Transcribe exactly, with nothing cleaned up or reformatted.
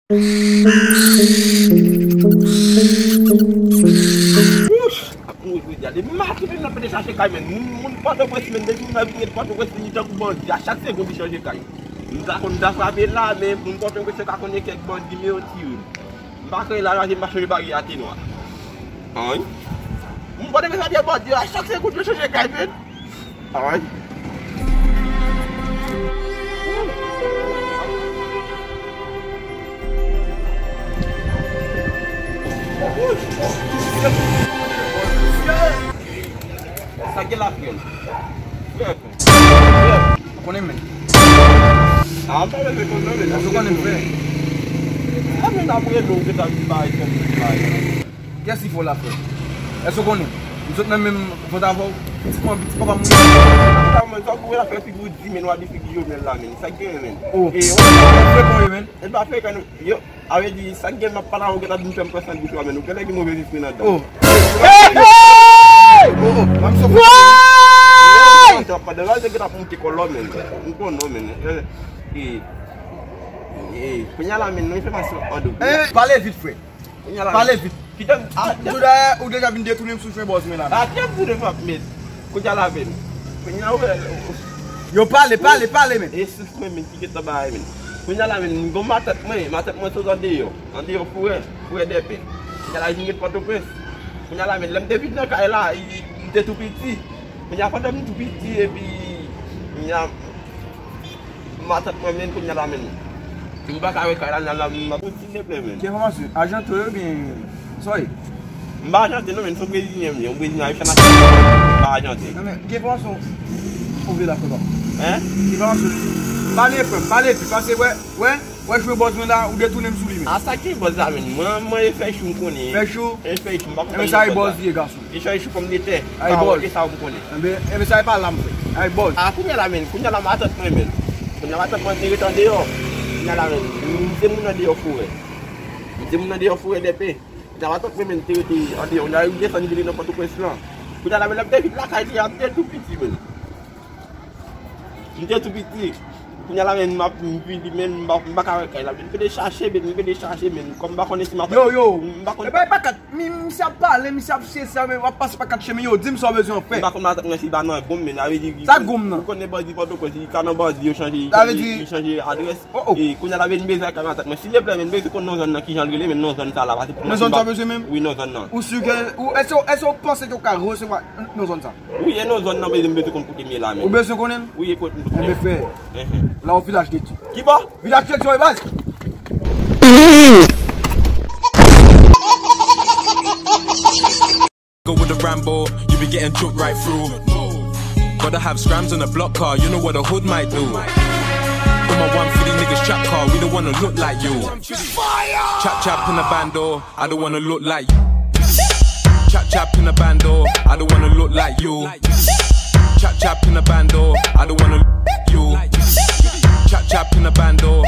Ap mouri pou dyab. Depi maten menm nan pete chache kay menm. Moun, moun Pòtoprens menm, depi moun nan vin Pòtoprens, li tankou bandi. A chak segonn li chanje kay. M ta konn ta frape la, men moun Pòtoprens yo ka konnen kèk bandi, men yo tire m. M pa kwè la, m pa chanje baryè a te nwa. Ann. Moun Pòtoprens yo te bandi, a chak segonn yo chanje kay menm. Ann. Sa gen la, frè m. Frè, frè. Ou konnen men. A, m pa bezwen konn non, men. Èske ou konnen frè? A, men apre nou, ou gentan vin bay, fè m bay. Kiyès ki fè w la, frè? Èske ou konnen? M sot nan menm vant avè w. Ti kòb, ti kòb a moun. Sa mwen, sa ou la fè figi w di, men w a di figi Jovenel la, men. Sa k genyen, men? Oh. E, frekan w ye, men. E pa frekan, non. Yo, a vle di, sa k gen m ap pale avè w, gentan vin fè m pran san bouch ou a, men. Ou genlè gen move lespri nan dan. Oh. Hey, hey! Oh, oh, m ap sot. Woy! Pandan la, se gentan monte kòlò, men. M konnen, men. E, e, e, kounye a la, men, nou fè pase an do. Eh, pale vit, frè. Pale vit. Kite m, a, m di w dayè, ou deja vin detounen m sou chwen bòz mwen la. A, kite m di w devan, men. Kounye a la, men. Kounye a, ou wè. Yo, pale, pale, pale, men. E souf mwen, men, ki gentan bagay, men. Kounye a la, men, m gon matant mwen, matant mwen sot andeyò. Andeyò forè, forè dèpè. Kounye a la, vin met Pòtoprens. Kounye a la, men, lè m te vin nan kay la, i, i, m te tou piti. Kounye a, pandan m tou piti, epi, kounye a, matant mwen, men, kounye a la, men. M pa ka wè kay la, la, la, m ap kontinye plè, men. Ki enfòmasyon? Ajanto yo oubyen sa w ye? M pa ajanto non, men, se yon breziyen m ye, yon breziyen ayisyen nasyonal. M pa ajanto. Non, men, ki enfòmasyon ou vle la, frè pa m? Hein? Ki enfòmasyon? Pale, frè m, pale pi, paske, wè, wè, wè, jwe bòz mwen la, ou detounen m sou li, men. A, sa ki bòz la, men? Mwen, mwen, e fè chou m konnen. Fè chou? E fè chou, m pa konn sa e bòz li ye, gason. Li chanje sou pòmdetè. Ay, bòz. Kawòt, e sa ou konnen. Enben, enben, sa e pa la m fè. Ay, bòz. A, kounye a la, men. Kounye a la, matant mwen, men. Kounye a, matant mwen te rete andeyò. Kounye a la, men. M se moun andeyò forè. M se moun andeyò forè dèpè. Kounye a, matant mwen, men, te rete andeyò. Kounye a, li desann, li vin nan Pòtoprens lan. Kounye a la, men, lè m te vin lakay li a, m te tou piti, men. M te tou piti. Kounye a la, men, m ap, m vin, men, m pa, m pa ka wè kay la. M vin pede chache, men, m vin pede chache, men. Kòm m pa konnen si m ap... Yo, yo. M pa konnen. E pa, e pa kat, mi, misye ap pale, misye ap se sa, men w ap pase pa kat chemen. Yo, di m sa w bezwen fè. M pa konn matant mwen si l pa nan gonm, men, sa vle di... Sa gonm nan? Ou konnen bandi Pòtoprens, li ka nan bandi, yo chanje, li chanje, li chanje adrès. Oh, oh. E kounye a la, men, m bezwen kay matant mwen. Silvouplè, men, m bezwen konn non zòn nan, kijan l rele, men, non zòn sa la, pase pou... Men zòn sa w bezwen menm? Wi, non zòn nan. Ou si ke, ou, èske, èske w panse ke w ka resevwa non zòn sa? Wi, e non zòn nan, men m bezwen konn kote m ye la, men. Ou bezwen konnen l? Wi, e kote m ye. Enben, frè, la w vilaj de Dye. Ki bò? Vilaj de Dye, baz! Go with the Rambo, you be getting took right through. Gotta have scrams on the block car, you know what a hood might do. Put my one for these niggas trap car, we don't wanna look like you. Chap chap in the bando, I don't wanna look like you. Chap chap in the bando, I don't wanna look like you. Chap chap in the bando, I don't wanna look like you. Chap chap in the bando,